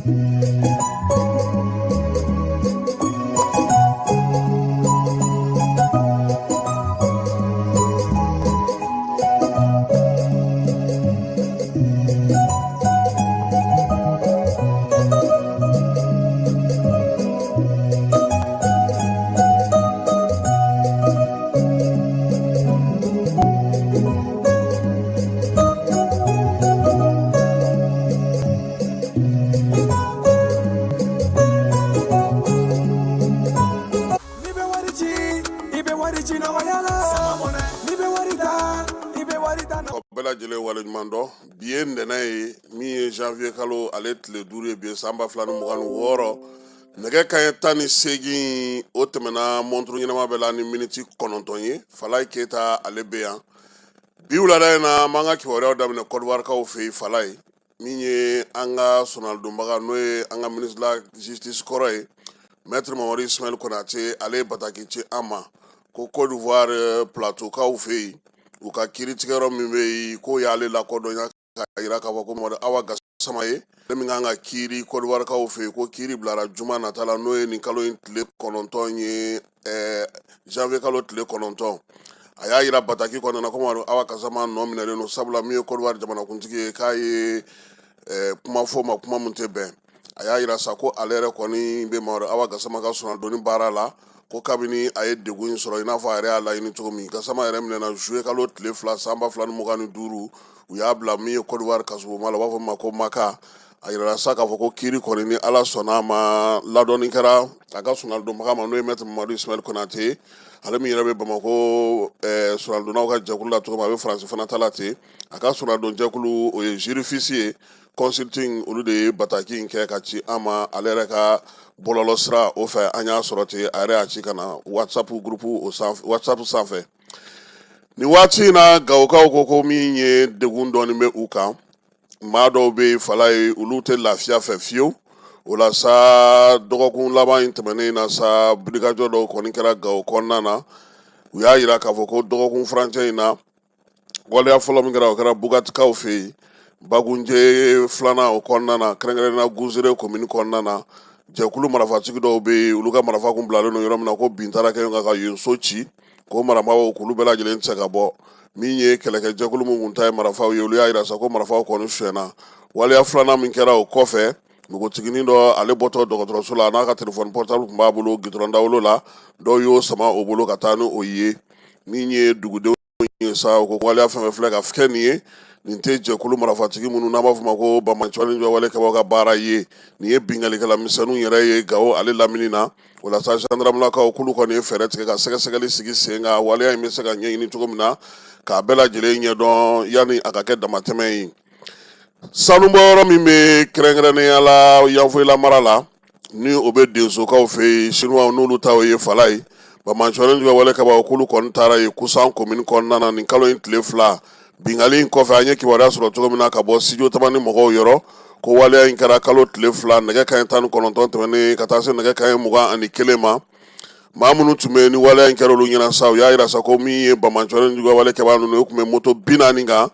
N'i bɛ wari ci, i bɛ wari ci nɔgɔya la. N'i bɛ wari ta, i bɛ wari ta. Bɛɛ lajɛlen waleɲuman dɔn. Bi ye ntɛnɛn ye, min ye janvier kalo ale tile 5 ye bi ye, san 2026. Nɛgɛ kanɲɛ 18, o tɛmɛna mɔnturu ɲɛnama bɛɛ la ni miniti 9 ye. Falayi Keyita, ale bɛ yan bi wulada in na. An b'an ka kibaruyaw daminɛ Kɔdiwarikaw fɛ yen. Falayi, min ye an ka sɔnalidonbaga, n'o ye an ka ministre de la justice kɔrɔ ye, maître Mamadu Ismaël Konate, ale ye bataki ci an ma ko Côte d'Ivoire plateaukaw fɛ yen, u ka kiiritigɛyɔrɔ min bɛ yen, k'o y'ale lakodɔnya k'a jira k'a fɔ ko Mamadu Awa Gasama ye ale min kan ka kiiri Kɔdiwarikaw fɛ yen, ko kiiri bilara juma nata la, n'o ye nin kalo in tile 9 ye, janvier kalo tile 9. A y'a jira bataki kɔnɔna na ko Mamadu Awa Gasama nɔ minɛlen don, sabula min ye Kɔdiwari jamanakuntigi ye, k'a ye kuma fɔ ma, kuma min tɛ bɛn. A y'a jira sa ko ale yɛrɛ kɔni bɛ Mamadu Awa Gasama ka sɔnadonni baara la, ko kabini a ye degun in sɔrɔ, i n'a fɔ a yɛrɛ y'a laɲini cogo min. Gasama yɛrɛ minɛna juillet kalo tile 2 san 2025. U y'a bila min ye Kɔdiwari kasobonba la, u b'a fɔ min ma ko Maka. A yirala sa k'a fɔ ko kiiri kɔni, ni Ala sɔnna a ma, ladɔnni kɛra a ka sɔnalidonbaga ma, n'o ye maître Mamadu Ismaël Konate, ale min yɛrɛ bɛ Bamakɔ sɔnalidonnaw ka jɛkulu la cogo min, a bɛ Faransi fana ta la ten. A ka sɔnalidon jɛkulu, o ye Jurifisi ye consulting, olu de ye bataki in kɛ ka ci an ma ale yɛrɛ ka bɔlɔlɔ sira o fɛ. An y'a sɔrɔ ten, a yɛrɛ y'a ci ka na WhatsApp groupe o sanfɛ, WhatsApp sanfɛ. Nin waati in na, Gawokaw ko min ye degun dɔɔnin bɛ u kan. Maa dɔw bɛ yen, Falaye, olu tɛ lafiya fɛ fiyewu. O la sa, dɔgɔkun laban in tɛmɛnen na sa, wulikajɔ dɔw kɔni kɛra Gawo kɔnɔna na. U y'a jira k'a fɔ ko dɔgɔkun furancɛ in na, waleya fɔlɔ min kɛra, o kɛra Bugatikaw fɛ yen, Bagunje filanan o kɔnɔna na, kɛrɛnkɛrɛnnenya Guzere komini kɔnɔna na. Jɛkulu marifatigi dɔw bɛ yen, olu ka marifa kun bilalen don yɔrɔ min na, ko bin taara kɛ yen ka yen so ci, k'o marifaw k'olu bɛɛ lajɛlen cɛ ka bɔ. Min ye kɛlɛkɛjɛkulu min kun ta ye marifaw ye, olu y'a jira sa ko marifaw kɔni sonyɛna. Waleya filanan min kɛra o kɔfɛ, npogotiginin dɔ, ale bɔtɔ dɔgɔtɔrɔso la, n'a ka telefɔni portable tun b'a bolo gitɔrɔn dawolo la, dɔw y'o sama o bolo ka taa ni o ye. Min ye dugudenw ye sa, o ko waleya fɛn fɛn filɛ ka kɛ nin ye, nin tɛ jɛkulu marifatigi minnu n'an b'a fɔ ma ko banbaanciwale wale kɛbagaw ka baara ye, nin ye binkannikɛla misɛnninw yɛrɛ ye Gawo ale lamini na. O la sa, gendarmelakaw k'olu kɔni ye fɛɛrɛ tigɛ ka sɛgɛsɛgɛli sigi sen kan, waleya in bɛ se ka ɲɛɲini cogo min na k'a bɛɛ lajɛlen ɲɛdɔn yanni a ka kɛ damatɛmɛ ye. Sanubɔyɔrɔ min bɛ kɛrɛnkɛrɛnnenya la Yanfoyila mara la, ni o bɛ Densokaw fɛ yen, Sinuwaw n'olu ta ye, Falaye, banbaanciwale wale kɛbagaw k'olu kɔni taara yen Kusan komini kɔnɔna na nin kalo in tile 2. Binkanni in kɔfɛ, an ye kibaruya sɔrɔ cogo min na ka bɔ studio Tamani mɔgɔw yɔrɔ, ko waleya in kɛra kalo tile 2, nɛgɛ kanɲɛ 19 tɛmɛnen ka taa se nɛgɛ kanɲɛ 21 ma. Maa minnu tun bɛ ni waleya in kɛra olu ɲɛna sa, u y'a jira sa ko min ye banbaanciwale juguya wale kɛbaa ninnu, u tun bɛ moto 40 kan,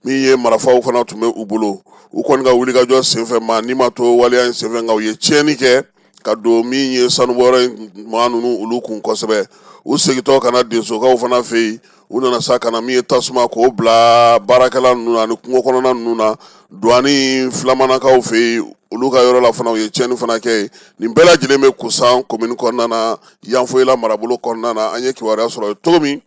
min ye marifaw fana tun bɛ u bolo. U kɔni ka wulikajɔ senfɛ, maa ni ma to waleya in senfɛ, nka u ye tiɲɛni kɛ ka don min ye sanubɔyɔrɔ in maa ninnu olu kun kosɛbɛ. U segintɔ ka na Densokaw fana fɛ yen, u nana sa ka na min ye tasuma k'o bila baarakɛla ninnu ani kungo kɔnɔna ninnu na. Duwani filamanakaw fɛ yen, olu ka yɔrɔ la fana, u ye tiɲɛni fana kɛ yen. Nin bɛɛ lajɛlen bɛ Kusan komini kɔnɔna na, Yanfoyila marabolo kɔnɔna na. An ye kibaruya sɔrɔ cogo min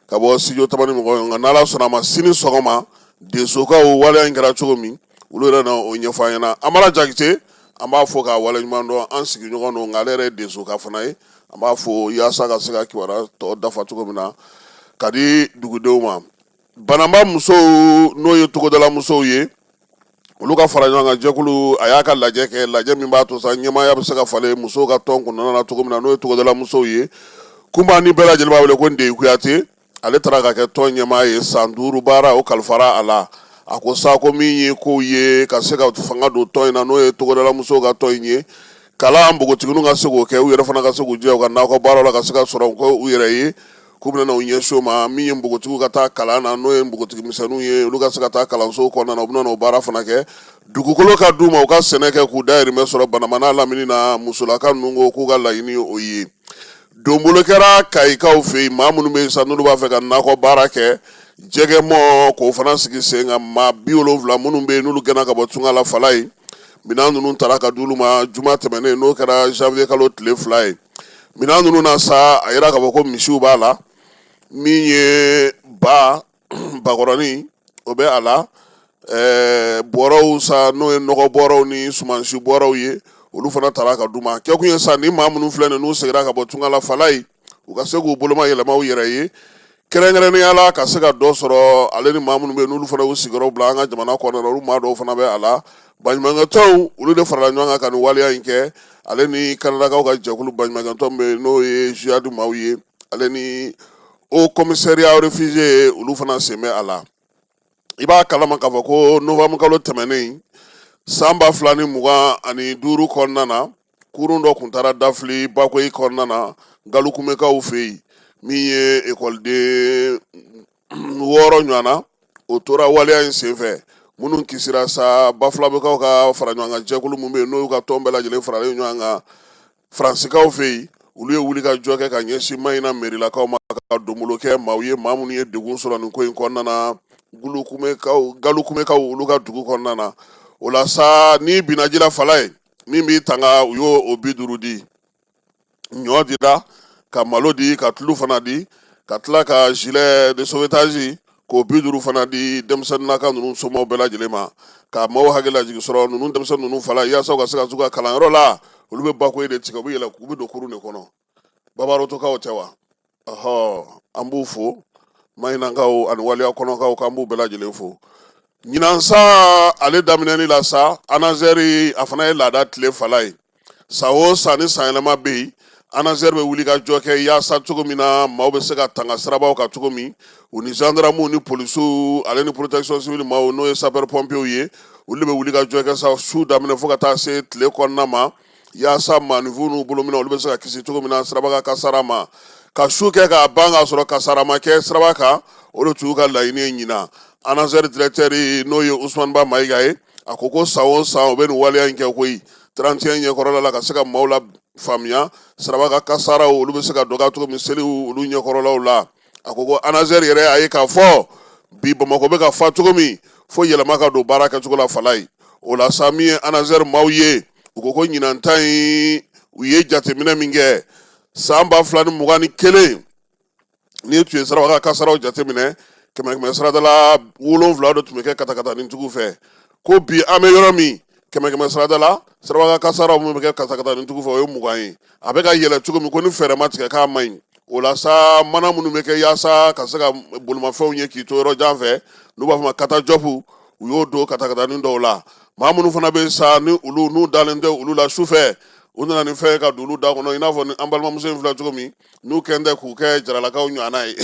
ka bɔ studio Tamani mɔgɔw, nka n'Ala sɔnna a ma, sini sɔgɔma, Densokaw, waleya in kɛra cogo min, olu yɛrɛ na o ɲɛfɔ an ɲɛna. Amara Jakite, an b'a fo k'a waleɲuman dɔn. An sigiɲɔgɔn don, nka ale yɛrɛ ye Densoka fana ye. An b'a fo yaasa ka se ka kibaruya tɔ dafa cogo min na ka di dugudenw ma. Bananba musow, n'o ye togodala musow ye, olu ka fara ɲɔgɔn kan jɛkulu, a y'a ka lajɛ kɛ, lajɛ min b'a to sa ɲɛmaaya bɛ se ka falen musow ka tɔn kɔnɔna na cogo min na, n'o ye togodala musow ye. Kunba, ni bɛɛ lajɛlen b'a wele ko Ndeyi Kuyate, ale taara ka kɛ tɔn ɲɛmaa ye. San 5 baara o kalifara a la. A ko sa ko min ye kow ye ka se ka fanga don tɔn in na, n'o ye togodala musow ka tɔn in ye, kalan npogotigininw ka se k'o kɛ, u yɛrɛ fana ka se k'u jija u ka nakɔ baaraw la ka se ka sɔrɔ kɛ u yɛrɛ ye. K'u bɛna u ɲɛsin o ma. Min ye npogotigiw ka taa kalan na, n'o ye npogotigi misɛnninw ye, olu ka se ka taa kalanso kɔnɔna na, u bɛna o baara fana kɛ. Dugukolo ka d'u ma, u ka sɛnɛ kɛ k'u dayirimɛ sɔrɔ. Banamba n'a lamini na, musolaka ninnu ko k'u ka laɲini ye o ye. Donbolo kɛra Kayikaw fɛ yen, maa minnu bɛ yen sa, n'olu b'a fɛ ka nakɔ baara kɛ, jɛgɛmɔ k'o fana sigi sen kan. Maa 70 minnu bɛ yen, n'olu gɛnna ka bɔ tunga la fala ye, minɛn ninnu tara ka d'olu ma juma tɛmɛnen, n'o kɛra janvier kalo tile 2 ye. Minɛn ninnu na sa, a yira k'a fɔ ko misiw b'a la, min ye ba bakɔrɔnin o bɛ a la, bɔrɔw sa, n'o ye nɔgɔ bɔrɔw ni sumansi bɔrɔw ye, olu fana tara ka d'u ma. Kɛkun ye sa, ni maa minnu filɛ nin, n'u seginna ka bɔ tunga la fala ye, u ka se k'u boloma yɛlɛma u yɛrɛ ye, kɛrɛnkɛrɛnnenya la ka se ka dɔ sɔrɔ. Ale ni maa minnu bɛ yen, n'olu fana y'u sigiyɔrɔ bila an ka jamana kɔnɔna na, olu maa dɔw fana bɛ a la. Baɲumankɛtɔnw, olu de farala ɲɔgɔn kan ka nin waleya in kɛ, ale ni Kanadakaw ka jɛkulu baɲumankɛtɔn bɛ yen, n'o ye JUAD maaw ye, ale ni Haut Commissariat réfugiés, olu fana sen bɛ a la. I b'a kalama k'a fɔ ko novembre kalo tɛmɛnen san 2025 kɔnɔna na, kurun dɔ kun taara dafili Bakoyi kɔnɔna na, Galukumekaw fɛ yen. Min ye ekɔliden 6 ɲɔgɔn na, o tora waleya in senfɛ. Minnu kisira sa, Bafulabekaw ka fara ɲɔgɔn kan jɛkulu min bɛ yen, n'o y'u ka tɔn bɛɛ lajɛlen faralen ɲɔgɔn kan Faransikaw fɛ yen, olu ye wuli ka jɔ kɛ ka ɲɛsin Mahina merilakaw ma, ka donbolo kɛ maaw ye, maa minnu ye degun sɔrɔ nin ko in kɔnɔna na, Galukumekaw, olu ka dugu kɔnɔna na. O la sa, n'i binna ji la fala ye, min b'i tanga, u y'o 50 di. Ɲɔ dira, ka malo di, ka tulu fana di, ka tila ka gilet de sauvetage k'o 50 fana di denmisɛnninnaka ninnu somaw bɛɛ lajɛlen ma, ka maaw hakili lajigin sɔrɔ ninnu denmisɛnnin ninnu fala, yaasa u ka se ka t'u ka kalanyɔrɔ la. Olu bɛ Bakoyi de tigɛ, u bɛ yɛlɛ, u bɛ don kurun de kɔnɔ. Babarotokaw tɛ wa? Ɔhɔ, an b'u fo. Mahinakaw ani waliya kɔnɔkaw, k'an b'u bɛɛ lajɛlen fo. Ɲinan san ale daminɛni la sa, ANASER a fana ye laada tile fala ye. San o san ni sanyɛlɛma bɛ yen, ANASER bɛ wuli ka jɔ kɛ yaasa cogo min na maaw bɛ se ka tanga sirabaw kan cogo min. U ni gendarmew ni polisiw, ale ni protection civile maaw, n'o ye sapeur pompiers ye, olu de bɛ wuli ka jɔ kɛ sa, su daminɛ fo ka taa se tile kɔnɔna ma, yaasa maaninfinw n'u bolominɛ, olu bɛ se ka kisi cogo min na siraba kan kasara ma. Ka su kɛ k'a ban k'a sɔrɔ kasara ma kɛ siraba kan, o de tun y'u ka laɲini ye ɲinan. ANASER directeur, n'o ye Usumani Ba Mayiga ye, a ko ko san o san u bɛ nin waleya in kɛ koyi, 31 ɲɛkɔrɔla la, ka se ka maaw la faamuya siraba kan kasaraw, olu bɛ se ka dɔgɔya cogo min seliw olu ɲɛkɔrɔlaw la. A ko ko ANASER yɛrɛ a ye k'a fɔ bi Bamakɔ bɛ ka fa cogo min, fo yɛlɛma ka don baara kɛcogo la fala ye. O la sa, min ye ANASER maaw ye, u ko ko ɲinan ta in, u ye jateminɛ min kɛ san 2021, n'i tun ye siraba kan kasaraw jateminɛ, kɛmɛ kɛmɛ sarada la 7 de tun bɛ kɛ katakatanintigiw fɛ. Ko bi an bɛ yɔrɔ min, kɛmɛ kɛmɛ sarada la, siraba kan kasaraw min bɛ kɛ katakatanintigiw fɛ, o ye 20 ye. A bɛ ka yɛlɛ cogo min, ko ni fɛɛrɛ ma tigɛ, k'a man ɲi. O la sa, mana minnu bɛ kɛ yaasa ka se ka bolimafɛnw ye k'i to yɔrɔ jan fɛ, n'u b'a fɔ ma katajɔpu, u y'o don katakatanin dɔw la. Maa minnu fana bɛ sa, ni olu n'u dalen tɛ olu la sufɛ, u nana ni fɛn ka don olu da kɔnɔ, i n'a fɔ ni an balimamuso in filɛ cogo min, n'u kɛn tɛ k'u kɛ jaralakaw ɲɔgɔnna ye,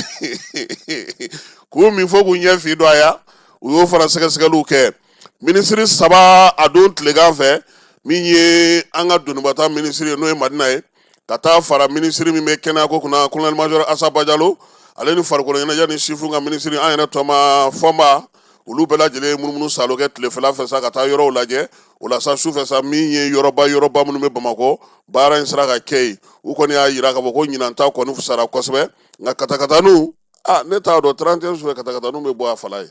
k'u min fo k'u ɲɛ fin don a ya, u y'o fana sɛgɛsɛgɛliw kɛ. Minisiri saba a don tilegan fɛ, min ye an ka donibata minisiri ye, n'o ye Madina ye, ka taa fara minisiri min bɛ kɛnɛyako kunna, colonel major Asa Bajalo, ale ni farikolo ɲɛnajɛ ni sifinw ka minisiri, an yɛrɛ Tɔma Fɔnba, olu bɛɛ lajɛlen ye munumunu saalo kɛ tilefɛla fɛ sa, ka taa yɔrɔw lajɛ. O la sa, sufɛ sa, min ye yɔrɔba yɔrɔba minnu bɛ Bamakɔ, baara in sera ka kɛ yen. U kɔni y'a yira k'a fɔ ko ɲinan ta kɔni fisara kosɛbɛ. Nka katakataniw, a ne t'a dɔn, 31 sufɛ katakataniw bɛ bɔ a fala ye,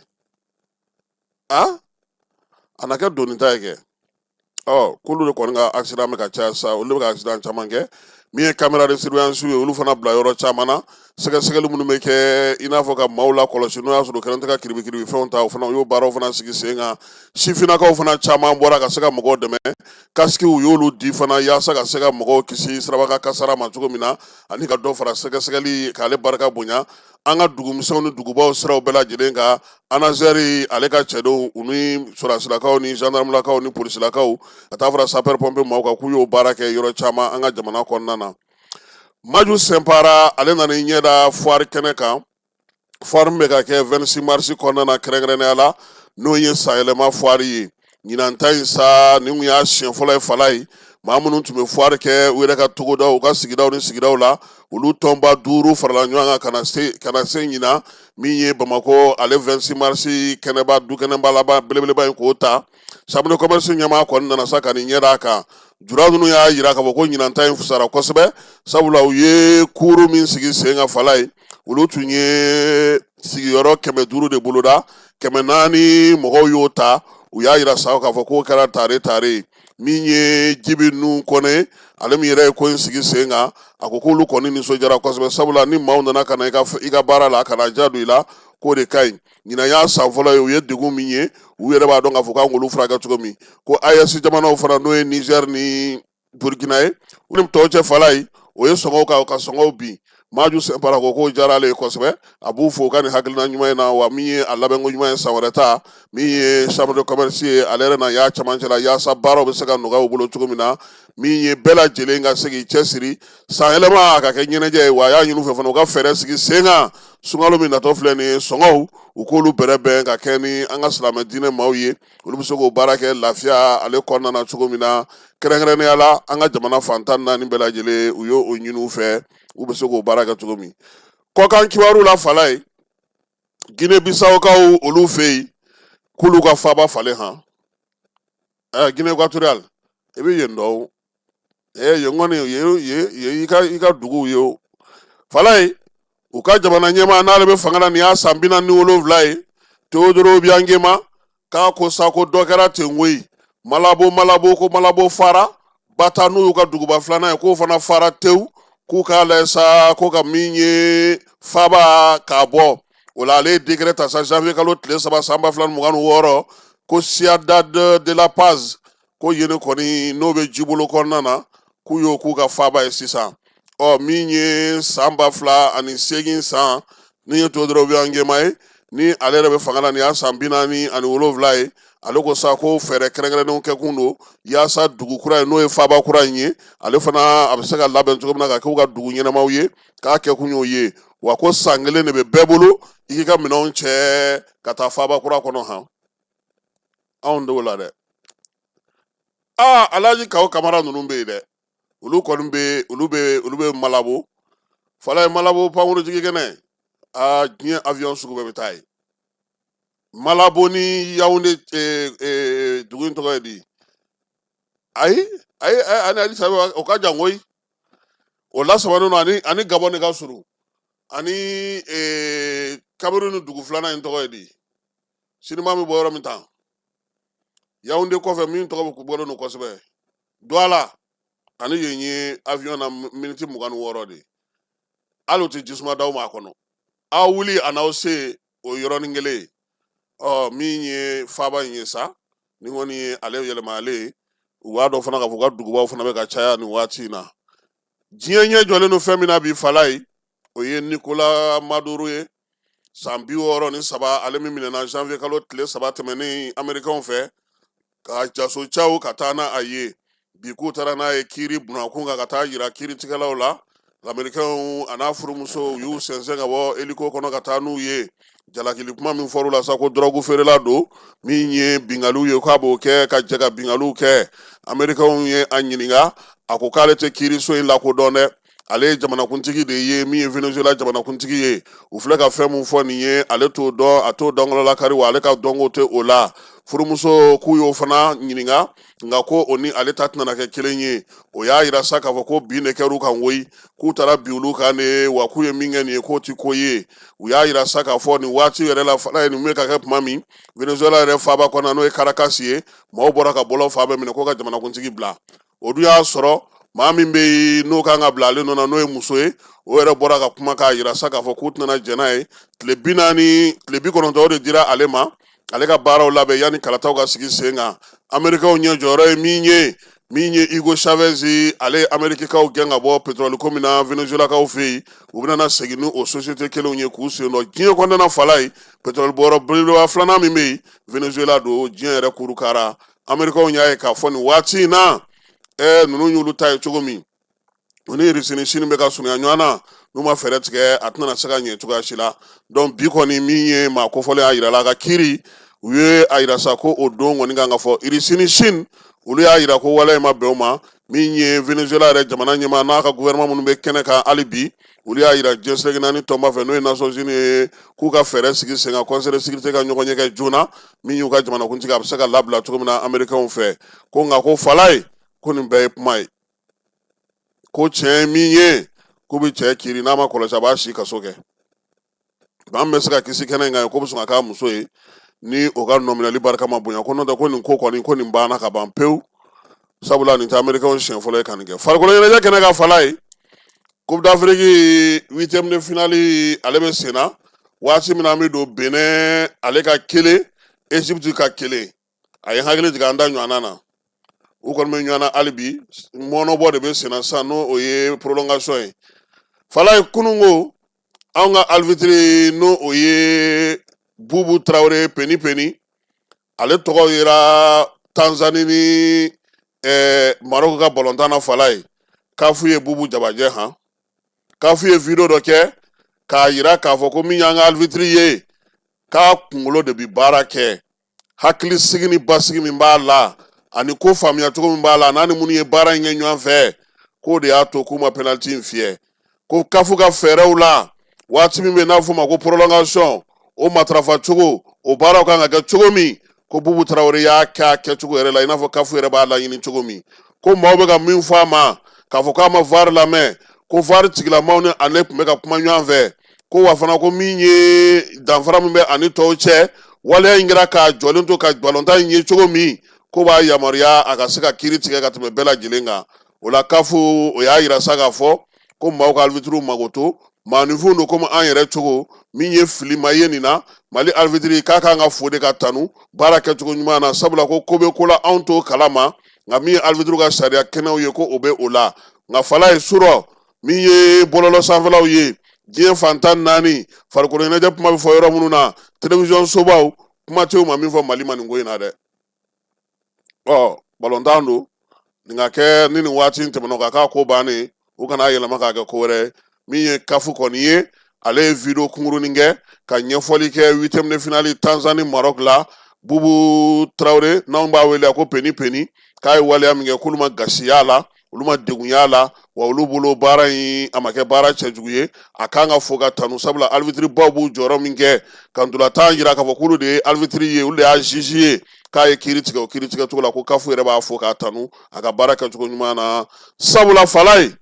a a na kɛ doni ta ye kɛ. Ɔ k'olu de kɔni ka accident bɛ ka caya sa, olu de bɛ ka accident caman kɛ. Min ye caméra de surveillance ye, olu fana bila yɔrɔ caman na, sɛgɛsɛgɛli minnu bɛ kɛ, i n'a fɔ ka maaw lakɔlɔsi n'o y'a sɔrɔ u kɛlen tɛ ka kiribikiribi fɛnw ta, o fana u y'o baaraw fana sigi sen kan. Sifinnakaw fana caman bɔra ka se ka mɔgɔw dɛmɛ, kasiki u y'olu di fana, yaasa ka se ka mɔgɔw kisi siraba kan kasara ma cogo min na, ani ka dɔ fara sɛgɛsɛgɛli k'ale barika bonya an ka dugumisɛnw ni dugubaw siraw bɛɛ lajɛlen kan. ANASER ale ka cɛdenw, u ni sɔrɔdasilakaw ni gendarmelakaw ni polisilakaw, ka taa fara sapeur pompier maaw kan, k'u y'o baara kɛ yɔrɔ caman an ka jamana kɔnɔna na. Maju Sɛnpara, ale nana i ɲɛ da foire kɛnɛ kan, foire min bɛ ka kɛ 26 mars kɔnɔna na, kɛrɛnkɛrɛnnenya la n'o ye sanyɛlɛma foire ye. Ɲinan ta in sa, nin kun y'a siɲɛ fɔlɔ ye Falayi, maa minnu tun bɛ foire kɛ u yɛrɛ ka togodaw, u ka sigidaw ni sigidaw la, olu tɔnba 5 farala ɲɔgɔn kan ka na se ɲinan min ye Bamakɔ ale 26 mars kɛnɛba, du kɛnɛba laban belebeleba in, k'o ta. Chambre de commerce ɲɛmaa kɔni nana sa ka nin ɲɛ d'a kan. Jura ninnu y'a jira k'a fɔ ko ɲinan ta in fisara kosɛbɛ, sabula u ye kuuru min sigi sen kan Falayi, olu tun ye sigiyɔrɔ 500 de boloda, 400 mɔgɔw y'o ta. U y'a jira sa k'a fɔ k'o kɛra tare tare ye. Min ye Jibi Nu Kɔnɛ, ale min yɛrɛ ye ko in sigi sen kan, a ko k'olu kɔni nisɔndiyara kosɛbɛ, sabula ni maaw nana ka na i ka baara la, ka na ja don i la, k'o de ka ɲi. Ɲinan y'a san fɔlɔ ye, u ye degun min ye, u yɛrɛ b'a dɔn k'a fɔ k'an k'olu furakɛ cogo min. Ko AES jamanaw fana, n'o ye Niger ni Burkina ye, u ni tɔw cɛ Falayi, o ye sɔngɔw ka sɔngɔw bin. Maju Sɛnpara ko k'o diyara ale ye kosɛbɛ, a b'u fo u ka nin hakilina ɲuman in na. Wa min ye a labɛnko ɲuman ye, san wɛrɛ ta, min ye chambre de commerce ye, ale yɛrɛ na y'a cɛmancɛ la, yaasa baaraw bɛ se ka nɔgɔya u bolo cogo min na, min ye bɛɛ lajɛlen ka se k'i cɛsiri san yɛlɛma a ka kɛ ɲɛnajɛ ye. Wa a y'a ɲini u fɛ fana, u ka fɛɛrɛ sigi sen kan, sunkalo min natɔ filɛ nin ye, sɔngɔw u k'olu bɛrɛ bɛn ka kɛ ni an ka silamɛ diinɛ maaw ye, olu bɛ se k'o baara kɛ lafiya ale kɔnɔna na cogo min na, kɛrɛnkɛrɛnnenya la an ka jamana fan 14 bɛɛ lajɛlen. U y'o ɲini u fɛ, u bɛ se k'o baara kɛ cogo min. Kɔkan kibaru la Falayi, Guinée Bissaukaw olu fɛ yen, k'olu ka faaba falen han. Guinée Équatoriale, i bɛ yen dɔn yen kɔni, yen i ka duguw ye o. Falayi, u ka jamana ɲɛmaa, n'ale bɛ fanga la nin y'a san 47 ye, Teodoro Obiang Nguema, k'a ko sa ko dɔ kɛra ten koyi. Malabo, Malabo, ko Malabo fara Bata, n'u y'u ka duguba filanan ye, k'o fana fara tewu, k'u k'a lajɛ sa ko ka min ye faaba k'a bɔ o la. Ale ye décret ta sa janvier kalo tile 3 san 2026, ko Ciudad de la Paz, ko yen kɔni n'o bɛ jibolo kɔnɔna na, k'u y'o k'u ka faaba ye sisan. Ɔ min ye san 2008 san, ni ye Teodoro Obiang Nguema ye, ni ale yɛrɛ bɛ fanga la nin y'a san 47 ye, ale ko sa ko fɛɛrɛ kɛrɛnkɛrɛnnenw kɛkun don yaasa dugu kura in, n'o ye faaba kura in ye, ale fana a bɛ se ka labɛn cogo min na ka k'u ka dugu ɲɛnamaw ye, k'a kɛkun y'o ye. Wa ko san kelen de bɛ bɛɛ bolo i k'i ka minɛnw cɛ ka taa faaba kura kɔnɔ han. Anw t'o la dɛ. Aa, Alhaji Kawo Kamara ninnu bɛ yen dɛ, olu kɔni bɛ olu bɛ Malabo Falayi, Malabo pankurujigi kɛnɛ. Aa, diɲɛ avion sugu bɛɛ bɛ taa yen. Malabo ni Yaoundé, dugu in tɔgɔ ye di? Ayi, ayi, ani Addis Abeba o ka jan koyi. O lasamanen don ani Gabon de ka surun, ani Cameroun ni dugu filanan in tɔgɔ ye di? Sinima bɛ bɔ yɔrɔ min tan, Yaoundé kɔfɛ, min tɔgɔ bɛ bɔlen don kosɛbɛ, Douala, ani yen ye avion na miniti 26 de ye. Hali o tɛ jisuma d'aw ma a kɔnɔ, aw wuli a n'aw se o yɔrɔnin kelen. Ɔ min ye faaba in ye sa, ni kɔni ye ale yɛlɛma ale ye, u b'a dɔn fana k'a fɔ u ka dugubaw fana bɛ ka caya nin waati in na. Diɲɛ ɲɛ jɔlen don fɛn min na bi Falayi, o ye Nicolas Maduro ye, san 63, ale min minɛna janvier kalo tile 3 tɛmɛnen Américains fɛ ka jaso caw ka taa n'a a ye. Bi k'u taara n'a ye kiiri bunakun kan ka taa yira kiiritigɛlaw la. Américains a n'a furumuso, u y'u sɛnsɛn ka bɔ hélico kɔnɔ ka taa n'u ye. Jalakili kuma min fɔr'u la sa, ko dɔrɔgu feerela don, min ye bingaliw ye, k'a b'o kɛ ka jɛ ka bingaliw kɛ. Américains ye a ɲininka, a ko k'ale tɛ kiiriso in lakodɔn dɛ, ale ye jamanakuntigi de ye, min ye Venezuela jamanakuntigi ye. U filɛ ka fɛn mun fɔ nin ye, ale t'o dɔn, a t'o dɔnkɔlɔla kari, wa ale ka dɔnko tɛ o la. Furumuso, k'u y'o fana ɲininka, nka ko o ni ale ta tɛna kɛ kelen ye. O y'a yira sa k'a fɔ ko bin de kɛr'u kan koyi, k'u taara bin olu kan de, wa k'u ye min kɛ nin ye, k'o ti ko ye. U y'a yira sa k'a fɔ nin waati yɛrɛ la fana ye nin bɛ ka kɛ tuma min, Venezuela yɛrɛ faaba kɔnɔ, n'o ye Caracas ye, maaw bɔra ka bɔlɔn fan bɛɛ minɛ ko ka jamanakuntigi bila. O dun y'a sɔrɔ maa min bɛ yen n'o kan ka bila ale nɔ na, n'o ye muso ye, o yɛrɛ bɔra ka kuma k'a yira sa k'a fɔ k'u tɛna jɛn n'a ye. Tile 40, tile 90 de dira ale ma, ale ka baaraw labɛn yanni kalataw ka sigi sen kan. Amerikaw ɲɛ jɔyɔrɔ ye min ye, min ye Hugo Chavez, ale ye Amerikikaw gɛn ka bɔ pétrole ko min na Venezuelakaw fɛ yen, u bɛna segin ni o société kelenw ye k'u sen dɔ diɲɛ kɔnɔna Falayi. Pétrole bɔyɔrɔ belebeleba filanan min bɛ yen, Venezuela don, diɲɛ yɛrɛ kurukara. Amerikaw y'a ye k'a fɔ nin waati in na, ninnu y'olu ta ye cogo min, u ni Irisi ni Sini bɛ ka surunya ɲɔgɔn na, n'u ma fɛɛrɛ tigɛ, a tɛna se ka ɲɛ cogoya si la. Donc bi kɔni, min ye maa kofɔlen y'a yira la, a ka kiiri U ye a yira sa ko o don kɔni kan ka fɔ. Irisi ni Chine, olu y'a yira ko waleya in ma bɛn u ma. Min ye Venezuela yɛrɛ jamana ɲɛmaa n'a ka gouvernement minnu bɛ kɛnɛ kan hali bi, olu y'a yira diɲɛ seleke naani tɔnba fɛ, n'o ye Nations Unies ye, k'u ka fɛɛrɛ sigi sen kan, Conseil de sécurité ka ɲɔgɔnye kɛ joona, min y'u ka jamanakuntigi a bɛ se ka labila cogo min na Américains fɛ. Ko nka ko fala ye, ko nin bɛɛ ye kuma ye, ko tiɲɛ ye min ye, k'u bɛ cɛ kiri, n'a ma kɔlɔsi a b'a si kaso kɛ. Maa min bɛ se ka kisi kɛnɛ in kan, ko bɛ sɔn ka k'a muso ye ni o ka nɔminɛli barika ma bonya, ko n'o tɛ ko nin ko kɔni, ko nin banna ka ban pewu, sabula nin tɛ Américains siɲɛ fɔlɔ ye ka nin kɛ. Farikolo ɲɛnajɛ kɛnɛ kan, fala ye, Coupe d'Afrique huitième de finale, ale bɛ sen na waati min na an bɛ don, Benin ale ka kelen, Égypte ka kelen. A ye hakili jigin an da ɲɔgɔnna na, u kɔni bɛ ɲɔgɔn na hali bi, mɔnɔbɔ de bɛ sen na sisan, n'o o ye prolongation ye. Fala ye, kununko anw ka arbitre, n'o o ye Bubu Tarawele Peni Peni, ale tɔgɔ yera Tanzanie ni Maroc ka balontan na. Fala ye, CAF ye Bubu jabajɛ han. CAF ye video dɔ kɛ k'a yira k'a fɔ ko min y'an ka arbitre ye, k'a kunkolo de bi baara kɛ, hakili sigi ni basigi min b'a la ani ko faamuya cogo min b'a la, n'a ni minnu ye baara in kɛ ɲɔgɔn fɛ, k'o de y'a to k'u ma penalty in fiyɛ. Ko CAF ka fɛɛrɛw la, waati min bɛ n'a fɔ ma ko prolongation, o matarafa cogo, o baaraw kan ka kɛ cogo min, ko Bubu Tarawele y'a kɛ a kɛcogo yɛrɛ la, i n'a fɔ CAF yɛrɛ b'a laɲini cogo min. Ko maaw bɛ ka min fɔ a ma, k'a fɔ k'a ma VAR lamɛn, ko VAR tigilamaaw ni ale tun bɛ ka kuma ɲɔgɔn fɛ, ko wa fana ko min ye danfara min bɛ ani tɔw cɛ, waleya in kɛra k'a jɔlen to ka balontan in ye cogo min, ko b'a yamaruya a ka se ka kiiri tigɛ ka tɛmɛ bɛɛ lajɛlen kan. O la CAF o y'a yira sa k'a fɔ ko maaw ka arbitre mago to maaninfinw don komi an yɛrɛ cogo min ye, fili ma ye nin na. Mali arbitre k'a kan ka fo de ka tanu baara kɛcogo ɲuman na, sabula ko ko bɛ ko la anw t'o kalama, nka min ye arbitre ka sariya kɛnɛw ye, ko o bɛ o la. Nka fala ye, surɔ min ye bɔlɔlɔ sanfɛlaw ye, diɲɛ fan 14, farikolo ɲɛnajɛ kuma bɛ fɔ yɔrɔ minnu na, télévision sobaw, kuma tɛ u ma min fɔ Mali ma nin ko in na dɛ. Ɔ balontan don, nin ka kɛ ni nin waati in tɛmɛna, ka k'a ko bannen, u kana yɛlɛma k'a kɛ ko wɛrɛ ye. Min ye CAF kɔni ye, ale ye video kunkurunin kɛ ka ɲɛfɔli kɛ huitième de finale Tanzanie Maroc la. Bubu Tarawele, n'anw b'a wele ko Peni Peni, k'a ye waleya min kɛ, k'olu ma gasi y'a la, olu ma degun y'a la, wa olu bolo baara in a ma kɛ baara cɛjugu ye, a kan ka fo ka tanu, sabula arbitre baw b'u jɔyɔrɔ min kɛ ka ntolatan jira k'a fɔ k'olu de ye arbitre ye, olu de y'a juge ye, k'a ye kiiri tigɛ o kiiri tigɛ cogo la, ko CAF yɛrɛ b'a fo k'a tanu a ka baara kɛcogo ɲuman na. Sabula fala ye,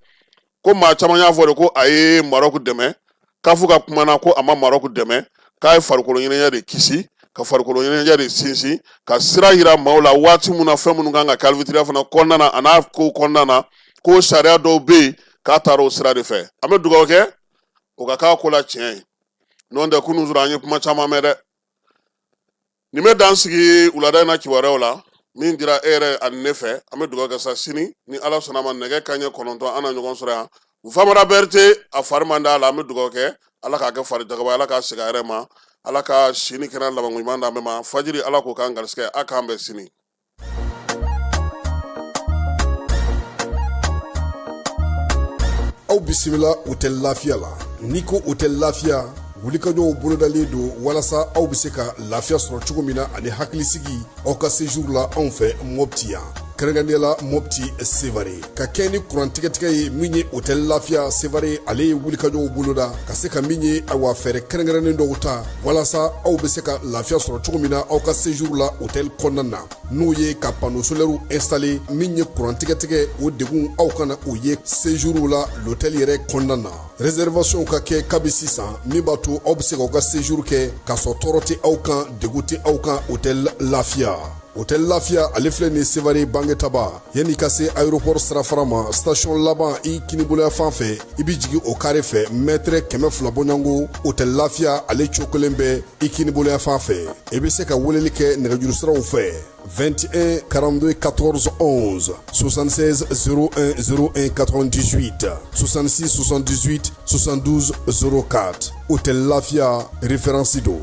ko maa caman y'a fɔ de ko a ye Maroc dɛmɛ. CAF ka kuma na, ko a ma Maroc dɛmɛ, k'a ye farikolo ɲɛnajɛ de kisi, ka farikolo ɲɛnajɛ de sinsin, ka sira yira maaw la waati min na fɛn minnu kan ka kɛ arbitre fana kɔnɔna na, a n'a ko kɔnɔna na, ko sariya dɔw bɛ yen, k'a taara o sira de fɛ. An bɛ dugawu kɛ o ka k'a ko la tiɲɛ ye, n'o tɛ kunun sɔrɔ an ye kuma caman mɛn dɛ. Nin bɛ dan sigi wulada in na kibaruyaw la min dira e yɛrɛ ani ne fɛ. An bɛ dugawu kɛ sa, sini ni Ala sɔnna ma, nɛgɛ kanɲɛ 9, an na ɲɔgɔn sɔrɔ yan. Famara Berete, a fari man d'a la, an bɛ dugawu kɛ Ala k'a kɛ fari jagabɔ, Ala k'a segin a yɛrɛ ma, Ala ka si ni kɛnɛya labanko ɲuman d'an bɛɛ ma. Fajiri, Ala k'o k'an garisɛgɛ. A k'an bɛn sini. Aw bisimila Hôtel Lafiya la. N'i ko Hôtel Lafiya, wulikajɔw bolodalen don walasa aw bɛ se ka lafiya sɔrɔ cogo min na ani hakilisigi aw ka séjour la anw fɛ Mopti yan, kɛrɛnkɛrɛnnenya la Mopti Sevare. Ka kɛ ni kuran tigɛtigɛ ye, min ye Hôtel Lafiya Sevare, ale ye wulikajɔw boloda ka se ka min ye, ayiwa, fɛɛrɛ kɛrɛnkɛrɛnnen dɔw ta walasa aw bɛ se ka lafiya sɔrɔ cogo min na aw ka séjour la hôtel kɔnɔna na, n'o ye ka panneau solaire installer. Min ye kuran tigɛtigɛ, o degun aw kana o ye séjour la l'hôtel yɛrɛ kɔnɔna na. Réservation ka kɛ kabi sisan, min b'a to aw bɛ se k'aw ka séjour kɛ k'a sɔrɔ tɔɔrɔ tɛ aw kan, degun tɛ aw kan. Hôtel Lafiya, Hôtel Lafiya, ale filɛ nin Sevare Bangetaba, yanni ka se aéroport sirafara ma, station laban i kiniboloya fan fɛ, i bɛ jigin o carré fɛ, mètre 200 bɔɲɔgɔnko, Hôtel Lafiya ale cokolen bɛ i kiniboloya fan fɛ. I bɛ se ka weleli kɛ nɛgɛjuru siraw fɛ: 21 42 14 11, 76 01 01 98, 66 78 72 04. Hôtel Lafiya, référence don.